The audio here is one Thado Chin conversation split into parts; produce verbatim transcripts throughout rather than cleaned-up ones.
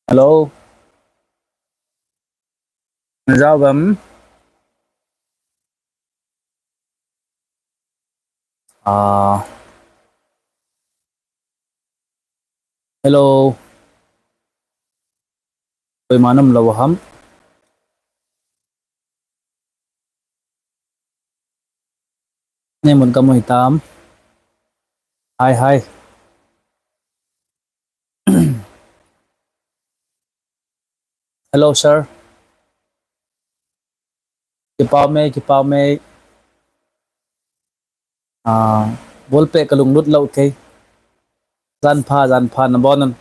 Hello. Jao gam. Ah. Hello. Koima nam lo ham. Nei mun ka mu hitam. Hi, hi. Hello, sir. Kipau me, kipau me. Ah, bolpe ka lunglut lou kei. Jan pha, jan pha na bon.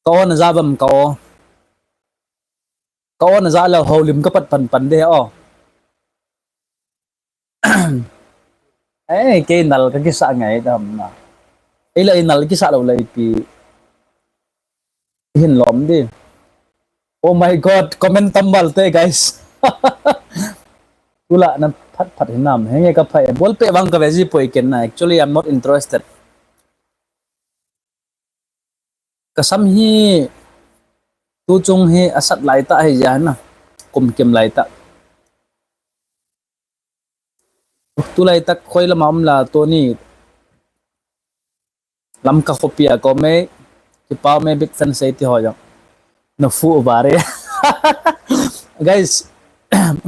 Ka o na ja bam ka o. Ka o na ja lou houlim ka pat pan pan de o. Eh, kei nal ka kisa ngai dam na. Ei la ei nal kisa lou la ipi. Hin lom di. Oh my God, comment tam bal te, guys. Tula na phat phat hinam. Henge ka phai. Bolpe vang ka ve ji poi ken na. Actually, I'm not interested. Ka sam hi tu chung hi asat lai ta hi ja na. Kum kim lai ta. Tu lai tak khoi lama um la Tony. Lamka khopi a ko me. Kipau me big fan sei ti ho jong. Na fu ba re. Guys,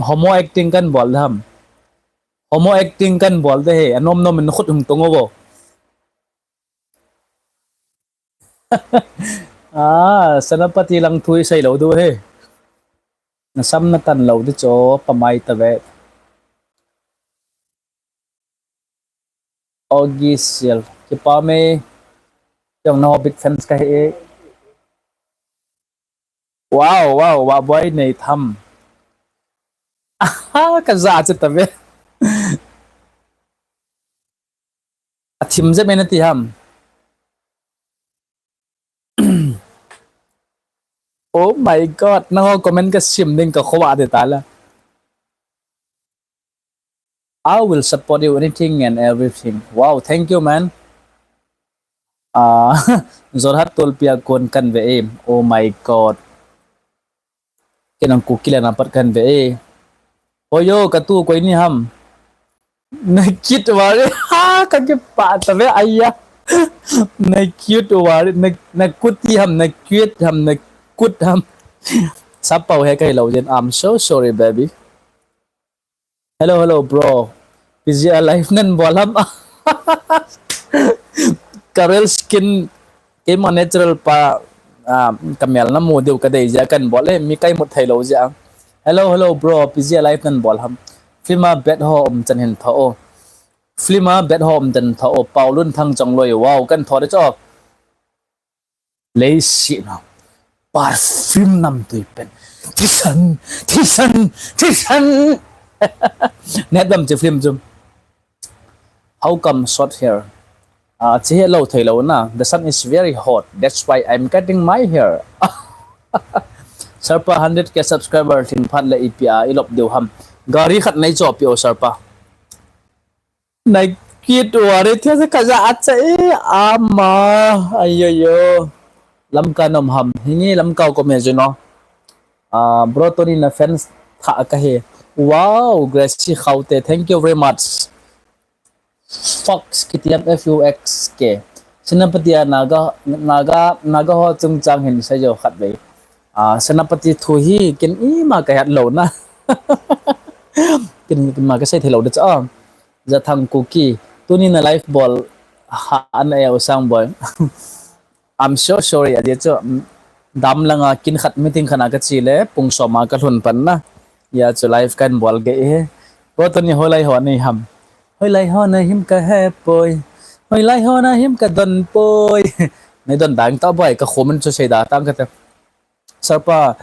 homo acting kan bol ham. Homo acting kan bol de he. Anom nom in khut hung tung o. Ah, Senapati lang thui sei lou du he. Na sam na tan lou di cho pa mai ta ve. Ogi sil. Kipau me. Jong na big fans ka he. Wow, wow, wa boy nei tham. Aha, ka ja che ta ve. A thim je me na ti ham. Oh my God, na ho comment ka sim ding ka khowa de ta la. I will support you anything and everything. Wow, thank you, man. Ah, Jorhat tolpi a kon kan ve e. Oh my God. Ken ang Kuki le na pat kan ve e. Hoyo, ka tu koi ni ham. Na cute wari. Ha, ka kipa ta ve aya. Na cute wari. Na, na kuti ham, na cute ham, na kut ham. Sapau he kai lo jen. I'm so sorry, baby. Hello, hello, bro. P G alive nan bol ham. Ka real skin, keima natural pa, ah, ka mel na mu diu ka dei jeh a kan bol e, mi kai mut thei lo jeh a. Hello, hello, bro. P G alive nan bol ham. Film a bet ho um chan hin tho o. Film a bet ho um chan tho o. Paulun Thang Chongloi. Wow, kan tho de cho. Leiset na. Perfume nam tui pen. Thisan, thisan, thisan. Net dam che film chu. How come short hair? Ah, che he lo thei lo na. The sun is very hot. That's why I'm cutting my hair. Sir pa hundred K subscriber thin phat le ipi a i lop diu ham. Gari khat nei cho pi o Sir pa. Na cute wari thia se ka ja acha e ama. Ayo yo. Lamka nom ham. Hingi Lamka ko me jino. Ah, bro Tony na fans tha ka he. Wow, Gracie Khaute, thank you very much. Fox K T M F U X K. Senapati a Naga, Naga, Naga ho chungchang hin sei jo khat vei. Ah, Senapati thu hi ken ima ka het lo na. Ken ima ka sei thei lo de cha. Jathang Kuki. Tuni na live bol ha an e u sang boy. I'm so sorry, adia chu, mm, dam langa kin khat meeting khana ka chi le, pung som a ka lhun pan na. Ya chu live kan bol ge he. Bro Tony hoilai ho nei ham. Hoilai ho na him ka he poi. Hoilai ho na him ka don poi. Nei don dang ta boy ka khomin chu sei da tang ka te. Sir pa,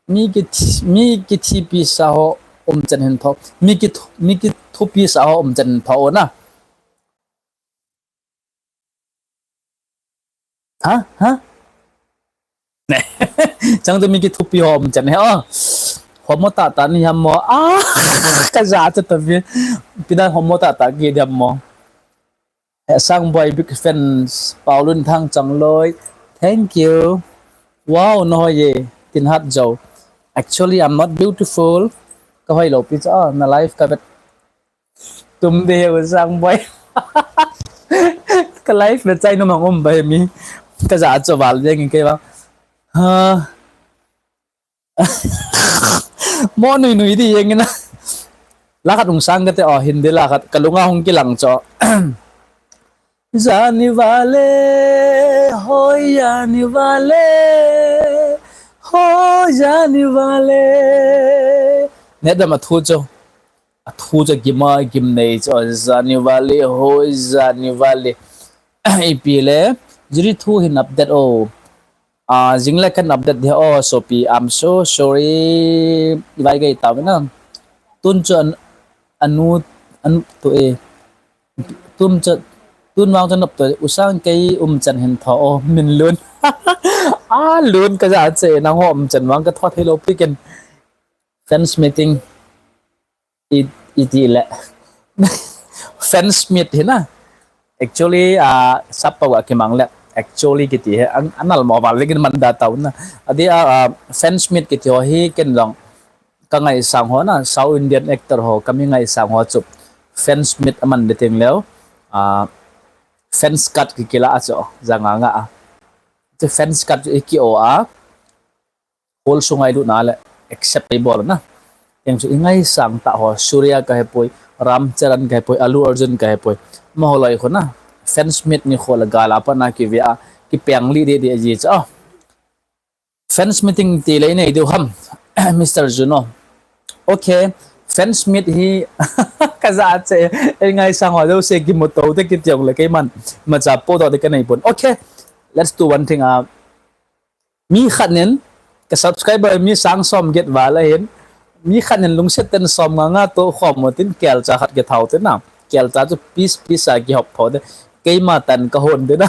mi ki thi-, mi ki thipi sa ho um chan hin tho. Mi ki thu-, mi ki thupi sa ho um chan hin tho na. Ha? Ha? Chang tu mi ki thupi ho um chan he, oh. Homo ta ta ni ham mo. Ah, ka ja cha ta vi. Pida homo ta ta ki ham mo. Eh, sang boy big fans, Paulun Thang Chongloi. Thank you. Wow, nahoi e. Tin hat jo. Actually, I'm not beautiful. Kahoi lou pi cha, na life ka vet. Tum de he sang boy. Ka life vet chai no mang um ba he mi. Ka ja cho val de ngi ke ba. Ha. Mo nui nui di yeng na. La khat ung sang ka te o Hindi la khat ka lunga hung kilang cho. जाने वाले हो जाने वाले हो जाने वाले. Net dam a thu cho. A thu cho gima gim nei cho जाने वाले हो जाने वाले. Ipi le. Jiri thu hin update o. Ah, jing le kan update de o sopi. I'm so sorry. Vai gai ta na. Tun cho an anu an tu e. Tum cho tun wang cho nop to usang kei um chan hin tho o min lun. A lun ka ja che nang ho um chan wang ka tho thei lou pi ken. Fans meeting. I, i ti le. Fans meet hi na. Actually, ah, sap pa wa ki mang le. Actually kiti he, an, anal mo val le kin man da tau na. Adi, ah, ah, fans meet kiti ho hi ken jong. Ka ngaisang ho na, South Indian actor ho, ka mi ngaisang ho chu. Fans meet aman de ting leo. Ah, fans card ki kila a chu, janga nga a. Chu fans card chu i ki o a. Hall sunga i lut na le accept i bol na. Teng chu i ngaisang ta ho, Surya ka he poi, Ram Charan ka he poi, Allu Arjun ka he poi. Ma ho loi kho na. Fans meet ni kho la gala pa na ki ve a, ki peng li de de ji cha. Fans meeting ti le nei diu ham, Mister Juno. Okay, fans meet hi ka ja che, ei ngaisang ho jo se ki mo to te ki tiong le kei man. Ma cha po to te ka nei pon. Okay, let's do one thing. Ah, Mi khat nin, ka subscriber mi sang som get val ahin, mi khat nin lungset ten som nga nga to khom mo tin kelcha khat ke thau te na. Kelcha chu piece piece a ki hop pho te. Keima tan ka hon te na.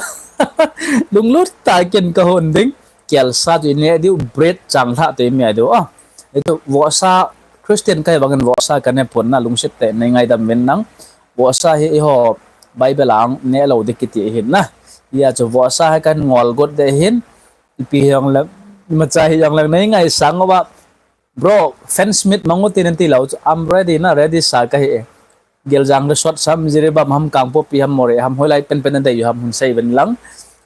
Lunglut ta ken ka hon ding. Kelsa chu i ne diu bread chang lha te mi a diu a. Itu vohsa Christian kai bangin vohsa ka ne pon na lungset te nei ngaidam ven nang. Vohsa hi i ho Bible ang ne lo de kiti hin na. Ia chu vohsa hi kan ngol got de hin. Ipi hiong le, ima cha hi jong le nei ngaisang uva. Bro, fans meet mang u tin an ti lou chu, I'm ready na, ready sa ka hi e. Geljang Resort ham, Jiribam ham, Kangpokpi ham, Moreh ham, hoilai pen pen na dei u ham hun sei ven lang.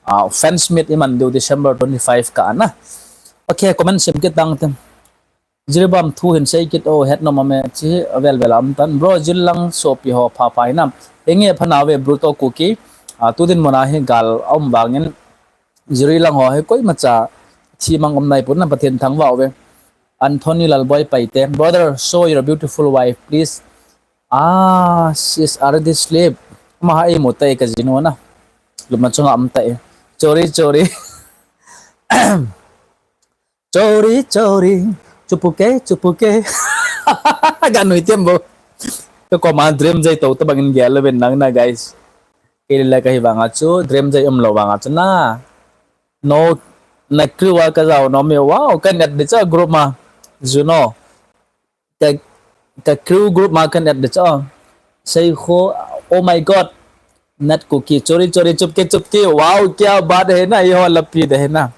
Ah, fans meet i man diu December twenty-five ka na. Okay, comment sim kit tang tin. Jiribam thu hin sei kit o het nom ame chi vel vel am tan. Bro, Jirilang sopi ho pha pha hinam. Enge pha na ve Bruto Kuki. Ah, tu din mona hi gal um vangin Jirilang ho hi koima cha thi mang um nai pon na Pathen thangvah uve. Anthony Lalboi Paite. Brother, show your beautiful wife, please. Ah, she's already sleep. Ama ha ei mo tai ka jinu na. Lupna chunga um tai. Chori, chori. Chori, chori. Chupuke, chupuke. Ga nui tem bo. Ka koma dream jai to ta bangin gel ven nang na, guys. Kei le ka hi vanga chu dream jai um lo vanga chu na. No, na crew a ka jao no me, wow, ka net de cha group ma. Juno. Ka, ka crew group ma ka net de cha. Sei kho, oh my God. Nat Kuki, chori chori chupke chupke, wow, kya baat hai na, ye ho lapi de hai na.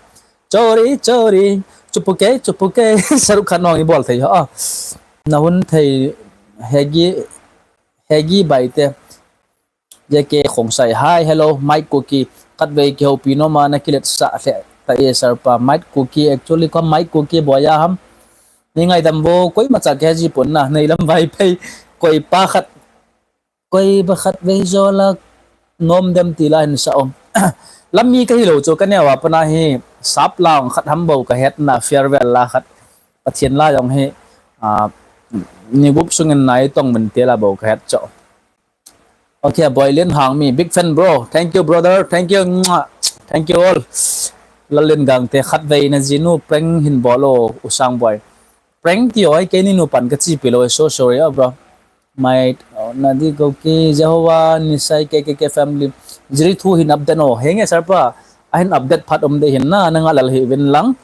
Chori chori, chupuke chupuke, Shahrukh Khan nong i bol thei ho. Na hun thei, Hegi, Hegi Baite. J K Khongsai, hi, hello, Mike Kuki, khatvei kihoupi nom a na kilet sah lheh ta e sir pa, Mike Kuki, actually ko Mike Kuki boya ham. Nei ngaidam vo, koima cha ke ji pon na, nei lam Vaiphei, koi pa khat, koi pa khatvei jo la nom dem ti la hin sa om. Lam mi ka hi lou chu ka neo a pa na hi, sap lang khat ham bou ka het na, farewell la khat, Pathen la jong hi, ah, ni gup sungin nai tong min te la bou ka het chu. Okay, Boy Lin Hangmi, big fan, bro. Thank you, brother. Thank you. Mwah. Thank you all. Lalin Gangte, khatvei na jinu prank hin bol o, Usang Boy. Prank ti oi, keini nu pan ka chi pi lou, so sorry, oh, bro. Mai, oh, na di ko ki Jehovah, Nisai, K K K family. Jiri thu hin update o. Henge sir pa, a hin update phat um de hin na, na nga lal hi vin lang.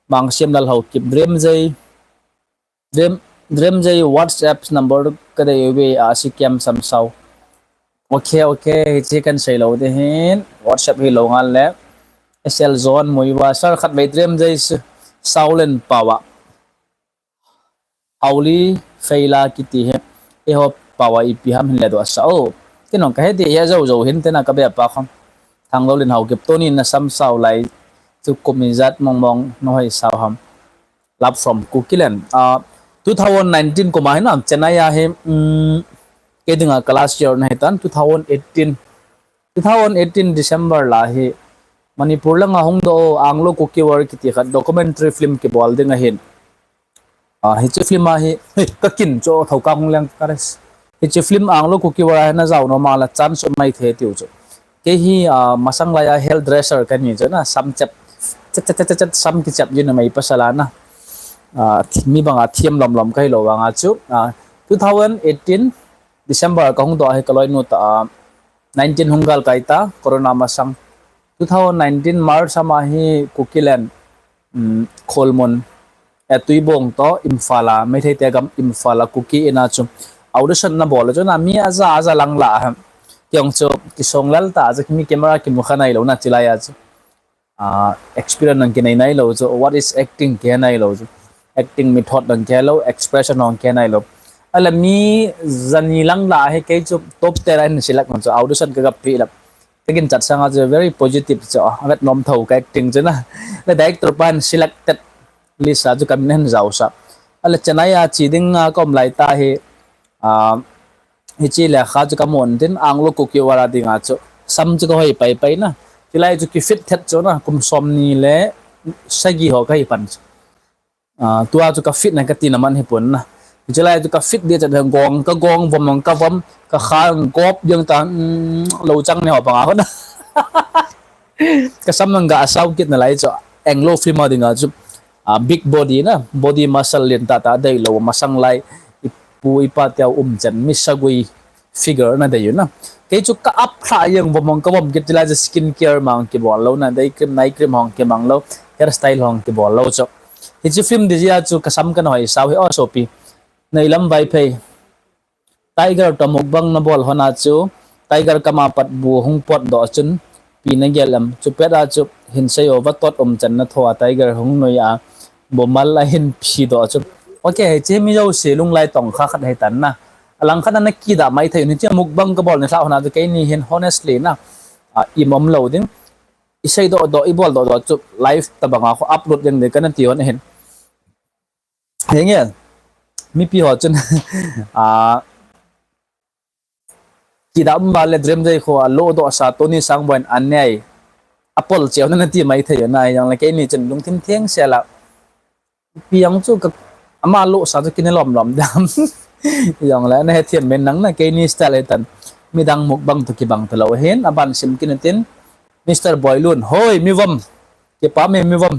Mang siam lal ho kip dream jai. Dream, Dream Jai WhatsApp number ka dei ve a si kiam sam sau. Okay, okay, hichi kan sei lou de hin. WhatsApp hi lou ngal le. Esel John Muiva, sir khat vei trem jai Saulen Pawa. Auli Feila kiti hi. Eiho Pawa ipi ham hin le doh sa o. Kinong ka he ti ya jo jo hin tena ka be pa kham. Thang lo lin hau kip toni na sam sau lai. Tu kum ijat mong mong no hoi sau ham. Love from Kukiland. Uh, two thousand nineteen kuma hi na Chennai a hi um, ke dinga ka last year na hi tan two thousand eighteen two thousand eighteen December la hi Manipur langa hung do Anglo Kuki War kiti khat documentary film kibol ding ahin. Ah, hichi film a hi, hey, ka kin cho thau ka hung leng ka res. Hichi film Anglo Kuki War a na jao no ma la chance mai the tiu chu. Ke hi uh, masang lai a hairdresser ka ni chu na sam chep chep chep chep chep sam ki chep jin mai pasala na. Uh, mi banga thiam lom lom ka hi lo banga chu. Uh, two thousand eighteen December ka hung do hi ka loi nu ta uh, nineteen hung gal kai ta corona masang. Two thousand nineteen March ama hi Kukiland um, Kholmun e Tuibong to Imphal a Meitei te gam Imphal a Kuki ina chu audition na bol chu na mi aja aja lang la ha. Kiong chu kisong lal ta aja mi camera ki mukha nai lo na chilai a chu. Uh, experience nang ki nai nai lo chu what is acting ki nai lo chu. Acting method nang ki lo expression nang ki nai lo. Ala mi jani lang la he kei chu top te la hin select chu audition ka gap pi la. Takin chat sanga chu very positive chu avet nom thau ka acting chu na. La director pan selected list a chu kam nen jao sa. Ala Chennai a chi ding a kom lai ta hi a hichi le kha chu ka mon tin Anglo Kuki War a ding a chu sam chu ka hoi pai pai na. Chilai chu ki fit thet chu na kum som ni le sagi ho ka hi pan chu. Uh, tua chu ka fit na ka tina man hi pon na. Chilai chu ka fit dia chat gong ka gong vom ka vom ka kha gop yang ta um, lo chang ne ho panga ho na. Ka sam nang ga asau kit na lai chu Anglo film a dinga chu uh, big body na body muscle lin ta ta dei lo masang lai ipu ipa tia um chan mi sagui figure na dei na. Kei chu ka up thla yang vom hong ka vom kit lai skin care mang ki bol lo na dei cream night cream hong ki mang lo hairstyle hong ki bol lo chu. Hichi film di jia chu ka sam kan hoi sau hi o sopi. Nei lam vai phei. Tiger to mukbang na bol hona chu tiger kama pat bu hung pot do chun pi na gel am chu pet a chu hin sei o va tot um chan na tho a tiger hung noi a bomal a hin phi do chu. Okay, che mi jo se lung lai tong kha khat he tan na. Alang khat na ki da mai thei ni che mukbang ka bol ni thla hona chu kei ni hin honestly na. A, i mom lo ding. I sei do do i bol do do chu live ta banga kho upload ding de kana ti hon hin. Henge, mipi ho chun a kidam ba le dream jai kho a lo do sa Tony Sangboi in anei a pol cheu na ti mai thei na yang le kei ni chun lungthim theng se la piang chu ka ama lo sa chu kine lom lom dam yang le na he thiam men nang na kei ni style tan midang mukbang to kibang to lo hin aban sim kin tin Mister Boilun hoi mi vom ke pa me mi vom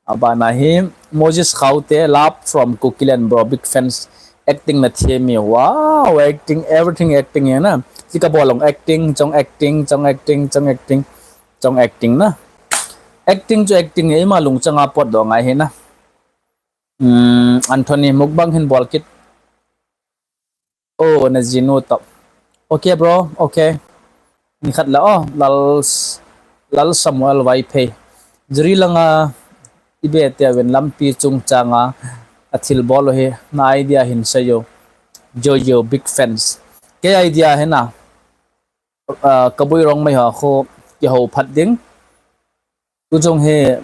Abana hi Moses Khaute, love from Kukiland bro, big fans. Acting na thiam e. Wow, acting, everything acting e na. Chika bolong acting, chong acting, chong acting, chong acting, chong acting na. Acting chu acting e, ima lungchang a pot do ngai hi na. Hmm, Anthony mukbang hin bol kit. Oh, na jinu to. Okay, bro. Okay. Ni khat la, oh, Lal, Lal Samuel Vaiphei. Jiri langa ibe te ven lampi chungchanga athil bol hi na idea hin sayo. Jojo big fans. Ke idea hi na. Uh, Kabui Rongmei ho kho kiho phat ding. Tuchung hi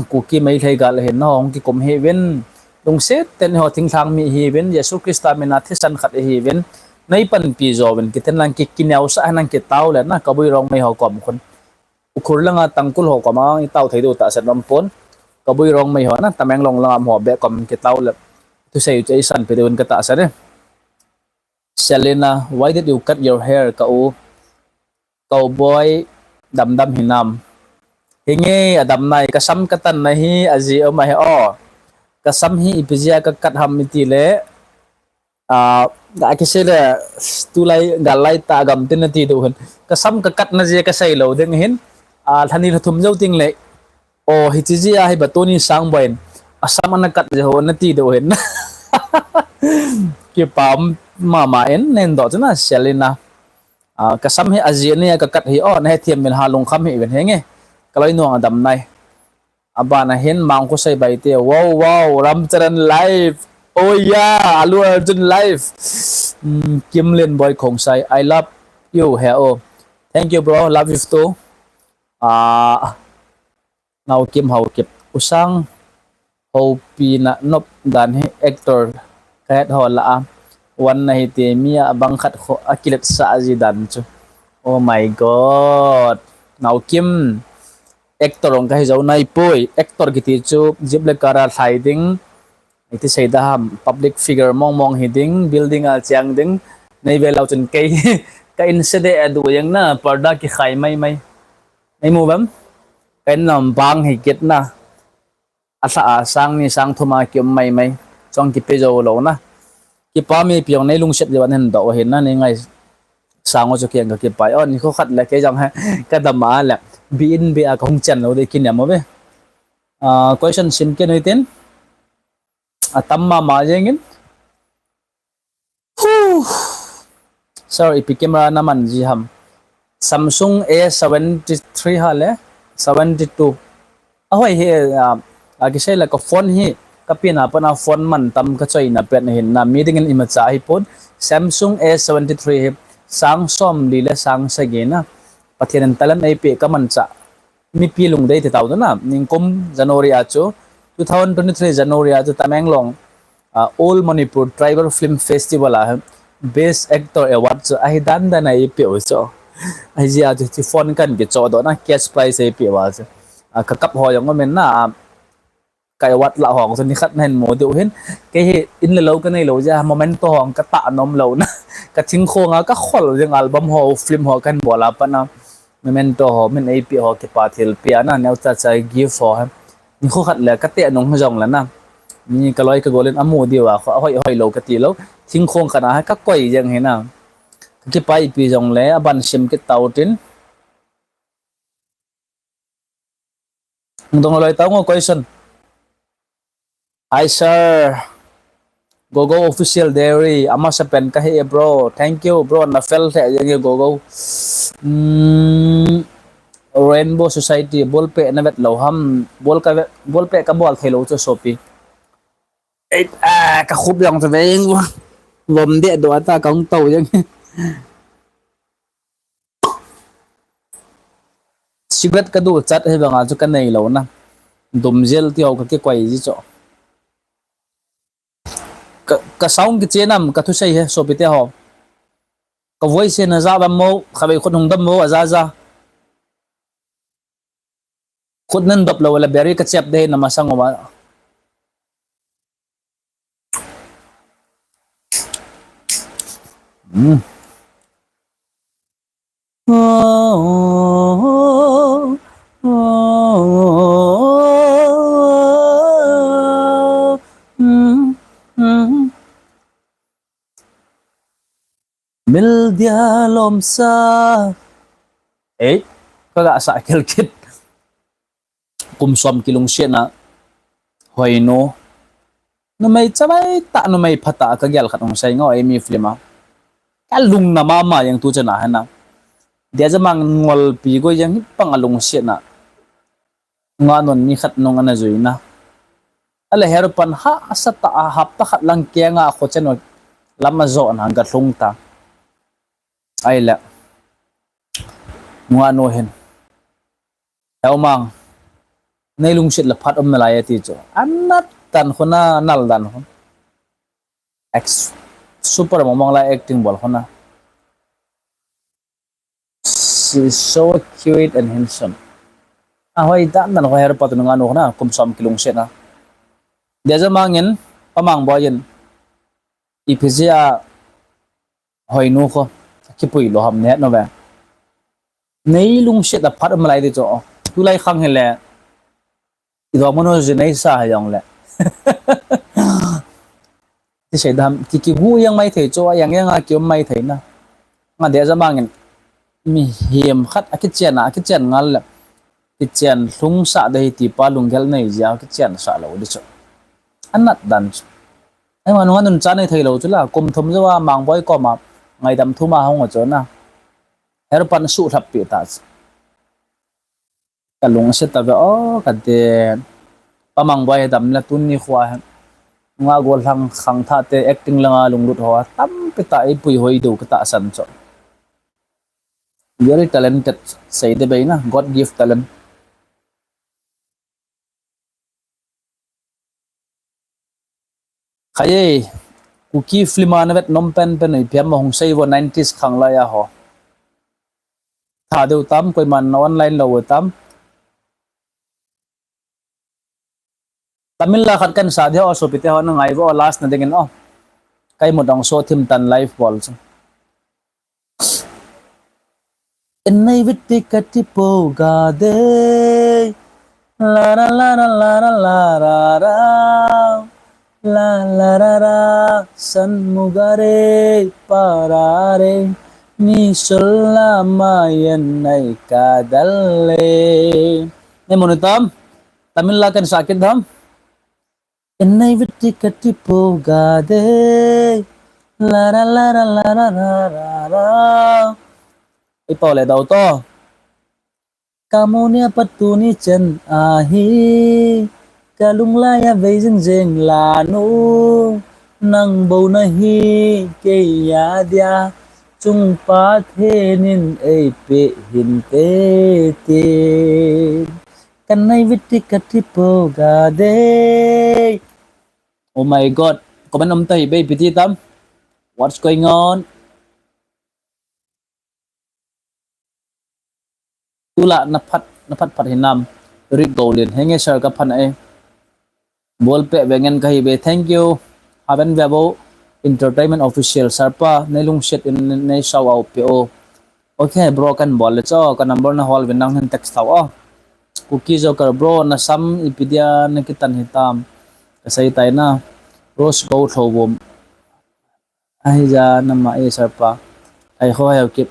Kuki Meitei gal hin na hong kikum hi vin lungset ten ho thingthang mi hi vin Jesu Christa mina thisan khat hi vin nei panpi jo vin kiten lang ki kineu sa nang kitau le na Kabui Rongmei ho kom khun. Ukhrul langa Tangkhul ho kom ang itau thei do ta set nom pon. Kabui Rongmei ho na Tamenglong langa ho be kom kitau le. Tu sei u chei san pe de un ka ta sa ne. Selena, why did you cut your hair, ka u? Cowboy, dam dam hinam. Hinge, adam nai, kasam katan na hi, aji oma hi, oh. Kasam hi, ipijia ka kat ham iti le. Ah, ga kise le, tulai, galai ta gam tin na ti do hin. Kasam ka kat na je ka sai lo ding hin. Ah, thani thum jo ting le. Oh, hichi jia hi ba Tony Sangboi in. Asam ana kat je ho na ti do hin. Kipam mama in nen do chuna Selena. Ah, kasam hi aji ni ka kat hi oh, na he thiam min ha lungkham hi vin henge. Kaloi nung adam nai. Abana hin Mangkhosei Baite. Wow, wow, Ramcharan live. Oh yeah, Allu Arjun live. Mm, Kimlen Boy Khongsai, I love you he o. Thank you, bro. Love you too. Ah, Naokim Haokip. Usang Hopina nop dan hi actor kahet ho lah a. Wan na hite mi a bang khat kho akilet sa ji dan chu. Oh my God. Naokim. Actor ong kahi jou nai poi. Actor kiti chu jeep le car a lhai ding. Iti sei da ham, public figure mong mong hi ding, building a cheng ding. Nei ve lou chun kei ka in se de a du jeng na, parda kikhai mai mai. Nei mu vem? Ka in lam bang hi kit na. A lha a sang ni sang thum a kium mai mai. Chong kipe jou lou na. Kipa mi piong nei lungset le wan hin do hin na, nei ngai sang o chu kiang ka kipai. O, ni kho khat le kei jong he ka dam a le. Bi in bi a ka hung chen lou de kiniam o ve. Ah, question sim ke noi tin. Atam mama jengin. Huh. Sir, ipi camera naman ji ham. Samsung A seventy-three ha le seventy-two. Ahoi hi, ah, akisei le ka phone hi, ka pina pana phone man tam ka choi na pen hin na meeting in imacha hi pon. Samsung A seventy-three hi sang som li le sang sagi na. Pathian in talent ei pe ka mancha. Mipi lungdei te tau na, ningkum January a chu, two thousand twenty-three January a chu Tamenglong, ah, All Manipur Tribal Film Festival a Best Actor Award chu ahi dan dan a ei pe u chu. Ahi jeh a chu, chu phone kan kicho do na, cash prize ei pe u a chu. Ah, ka kap ho jong um in na, ah, ka award la hong chu ni khat na hin mu diu hin. Kei hi in le lou ka nei lou jeh a, memento hong ka tah nom lou na. Ka thingkhong a ka khol jeng album ho, film ho kan bol a pat na. Memento ho, min ei pe ho, kipa thilpeh a na, neo cha cha gift ho ha. Ni kho khat le ka teh nung jong le na. Ni ka loi ka gol in amu diu a, kho, ahoi, hoi lou ka ti lou. Thingkhong khat a ka koi jeng hi na. Ka kipa ipi jong le, aban sim kit tau tin. Dong loi tau ngo question. Hi, sir. Gogo Official Diary, amasa pen kahi e, bro. Thank you, bro. Na fel the jeng e, Gogo. Hmm, Rainbow Society, ball peh na vet lou ham. Ball ka vet, ball peh ka bol thei lou chu sopi. Ei, ah, ka khup jong chu ve jeng. Vom de do ata ka hung tou jeng. Cigarette ka duh chat hi vang a chu ka nei lou na. Dum jel ti ho ka kikoi ji chu. Ka, ka sound kiche nam, ka thusei he, sopite ho. Ka voice hi na ja vam mo, kha vei khut hung dam mo, a ja ja. Khut nan dop lou le, berry ka chep de na masang o ma. Hmm. Mil dia lom sa. Ei, ka ga sa kel kit. Kum som kilungsetna. Hoinu. Numei chavai tah, numei phatah ka gel khat hung sei ngo, Eimi film a. Ka lungna mama jeng tu chana hena. Dia jamang ngolpi go jeng hi pang a lungsetna. Nga non mi khat nung ana juina. Ale her pan ha sa ta a hapta khat lang kenga kho chen lam a jo na ga lhung ta. Ai le. Nga no hin. Helmang. Nei lungset le phat um nalai ati chu. Anat dan khuna nal dan khun. Ex super mong mong lai acting bol khuna. She's so cute and handsome. A hoi dan dan kho her pa tu nga no khuna kum som kilungset na. Dia jamang in pamang boy in. Ipi jeh a Hoinu kho, kipui lou ham ne, no ve. Nei lungset a phat um lai ti chu. Tulai khang hi le. I do mono ji nei sa ha jong le. Ti sei dam, ki, ki gu yang mai thei chu, yang yang a ki um mai thei na. Nga dia jamang in. Mihem khat a kichen a, a kichen ngal le. Kichen lhung sa de hi ti pa lunggel nei jia kichen sa lou di chu. Anat dan chu. Ei, ma nung anun cha nei thei lou chu la, kum thum jou a Mangboi koma ngaidam thum a hung a chu na. Her pan su thlap pi ta chu. Kalung ase tave o, kati. Pamang boi dam la tuni khua. Nga gollhang khangthah te acting langa lunglut ho tampi tah eipui hoi diu katahsan chu. Very talented, sei de beina, God gift talent. Khai, Kuki film a navet nom penpen u ipi ham hung seivo, nineties khang lai a ho. Tha deu tam, koiman na online lou tam. Tamil la khat kan sa dia o, sopite ho na ngaivo o, last na dingin o. Kaimut dong so thim tan live bol chu. Ennai vitti katti pogade. La la la la la la la la la. La la la la. San mugare parare. Ni solla mayan nai kadalle. Ne monutam. Tamil la kan sakit dam. Ennai vitti katti pogade. La la la la la la la la la. Ipau le dau to. Kamu nia patuni chen ahi. Kalung laiya vei jing jing lanu. Nang bou nahi keiya dia. Chung Pathen in eipe hinte te. Kannai vitti katti pogade. Oh my God. Comment um tai be piti tam. What's going on? Tula na phat na phat phat hinam. Rick Golin. Henge sir ka phan ai. Bolpe vengen kahi be. Thank you. Haven Vebo Entertainment Official. Sarpa, nei lungset in nei shout out pe o. Okay, bro, kan bol le cho, ka number na hol vin nang hin text thau o. Kuki Joker, bro, na sam ipi dia na kitan hitam. Kasei tai na. Rose Go Thou Vum. Ahija nama e Sarpa. Ai ho heo kip.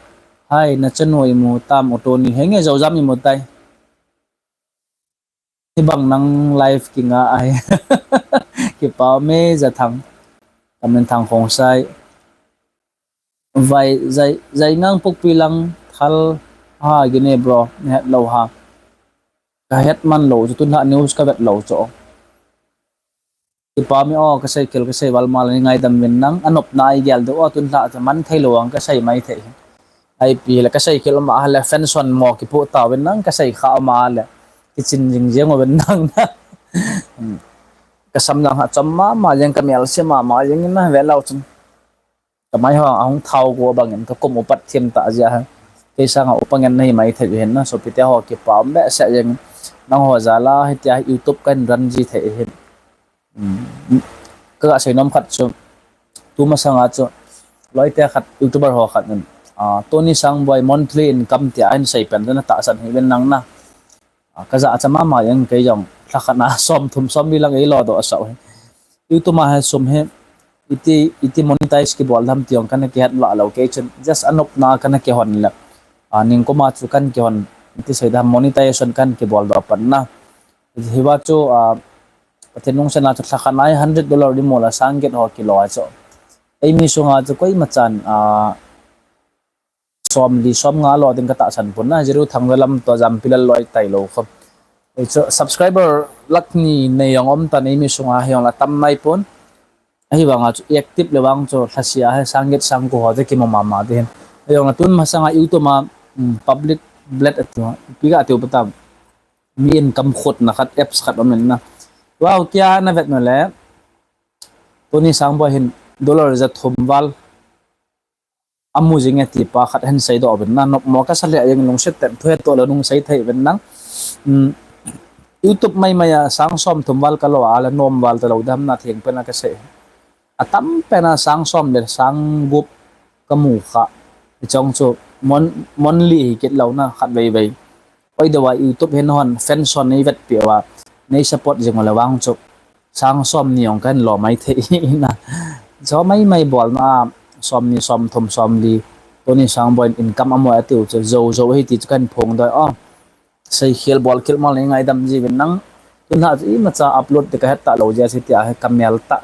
Hai, na chanu imu tam o Tony. Henge Zojam imu tai. Hibang nang live kinga ai. Kipa me Jathang. Kamen Thang Khongsai. Vai, Jai, Jaingang Pukpi lang thal ha gine bro, ne het lou ha. Ka het man lou chu tunha news ka vet lou chu. Kipa me o, ka sei khel, ka sei val mal ni ngaidam vin nang, anopna i gel deu o, tunha chu man thei lou ang ka sei mai thei. Ai pi le ka sei khel ma le fan son mo kipu ta vin nang, ka sei kha ma le. Kichin jing jing o vin nang na. Hmm. Ka sam nang ha chom mama jeng, ka mel se mama jeng na ve lou chun. Ka mai ho ahung thau go bangin ka kum upat thim ta jia ha. Kei sanga upa ngen nahi mai thei hin na, sopite ho kipa um behseh jeng. Nang ho jal a hitia YouTube kan run ji thei hin. Hmm. Ka ga sei nom khat chu. Tuma sanga chu. Loite khat YouTuber ho khat in. Ah, Tony Sangboi monthly income tia ahin sei pen na tahsan hi vin nang na. Ah, ka ja cha mama jeng kei jong lha khat na som thum som li lang ei lo doh asau hi. YouTube a hi sum hi iti, iti monetize kibol dam ti jong kana kihet la lou kei chun just anopna kana kihon le. Ah, ningkuma chu kan kihon iti sei dam monetization kan kibol doh pan na. Hiva chu, ah, Pathen lungset na chu lha khat na hi hundred dollar di mo la sang get ho kilo a chu. Eimi sunga chu koima chan, ah, som li som nga lo ding ka tahsan pon na, Jeru Thangvelam to Jampilal loi tai lou khom. Ei chu subscriber lakh ni nei jong um tan eimi sunga hi jong la tam mai pon. Ahivanga chu active le vang chu lhasia hi sang get sang ko ho te kimo mama te hin. Ei jong la tun masanga YouTube a, um, public blade atu, pi ga atu patam. Mi income khotna khat, apps khat um in na. Wow, kia na vet na le. Tony Sangboi hin dollar ja thum val. Amu jing e ti pa khat hin sei doh vin na, nop mo ka sa le a jeng lungset ten thu het to lo nung sei thei vin nang. Um, YouTube mai mai a sang som thum val ka lo a la nom val ta lo dam na theng pen a ka sei. Atam pen a sang som le sang gup ka mu kha. Chong chu mon, mon li hi kit lo na khat vei vei. Oi deu a YouTube hin hon fan son nei vet pi wa nei support jing le vang chu. Sang som ni jong kan lo mai thei na. Cho mai mai bol na som ni som thum som li. Tony Sangboi income amo atiu chu zo zo hi ti chu kan phong doi o. Sei khel bol khel mal nei ngaidam ji vin nang. Tunha chu imacha upload te ka het ta lo jia si tia he ka mel ta.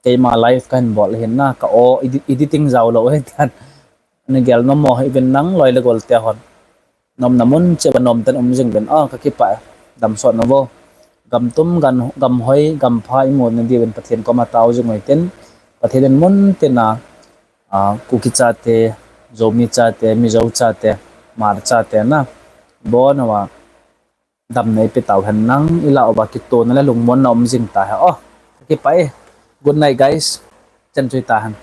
Keima live kan bol hin na ka o edit, editing zau lo he tan. Ni gel no mo hi vin nang loi le gol te hon. Nomna mun cheh uva nomten um jing uvin, a, kakipah e. Damsot navo. Gam tum, gam, gam hoi, gam pha imu nadiuvin Pathen koma tao jing uvin tin, Pathen in mun tina, a, Kuki chate, Zomi chate, Mizo chate, Hmar chate na, ibon uva damna eipe tau hen lang, ilah uva kitona le lungmonna um jing ta hen. O, kakipah e. Good night, guys. Chan chu hita hen.